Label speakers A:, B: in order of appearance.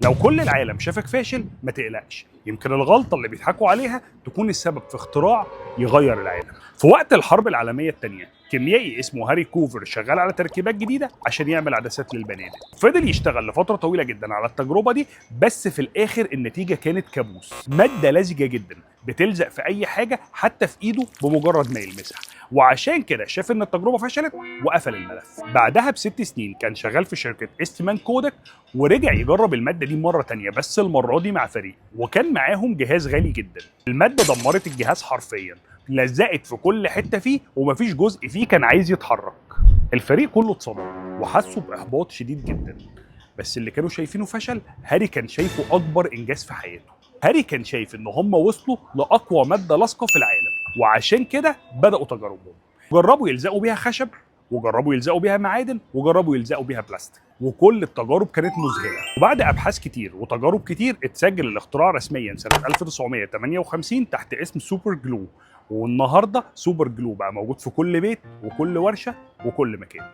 A: لو كل العالم شافك فاشل ما تقلقش، يمكن الغلطة اللي بيضحكوا عليها تكون السبب في اختراع يغير العالم. في وقت الحرب العالمية الثانية كيميائي اسمه هاري كوفر شغال على تركيبات جديدة عشان يعمل عدسات للبنادق. فضل يشتغل لفترة طويلة جدا على التجربة دي، بس في الاخر النتيجة كانت كابوس. مادة لزجه جدا بتلزق في اي حاجة حتى في ايده بمجرد ما يلمسها، وعشان كده شاف ان التجربة فشلت وقفل الملف. بعدها ب6 سنين كان شغال في شركة ايستمان كودك، ورجع يجرب المادة دي مرة تانية، بس المرة دي مع فريق، وكان معاهم جهاز غالي جدا. المادة دمرت الجهاز حرفيا، لزقت في كل حتة فيه ومفيش جزء فيه كان عايز يتحرك. الفريق كله اتصدم وحسوا باحباط شديد جدا، بس اللي كانوا شايفينه فشل هاري كان شايفه اكبر انجاز في حياته. هاري كان شايف ان هم وصلوا لاقوى مادة لاصقه في العالم، وعشان كده بداوا تجاربهم. جربوا يلزقوا بيها خشب، وجربوا يلزقوا بيها معادن، وجربوا يلزقوا بيها بلاستيك، وكل التجارب كانت مذهلة. وبعد ابحاث كتير وتجارب كتير اتسجل الاختراع رسميا سنة 1958 تحت اسم super glue. والنهارده super glue بقى موجود في كل بيت وكل ورشه وكل مكان.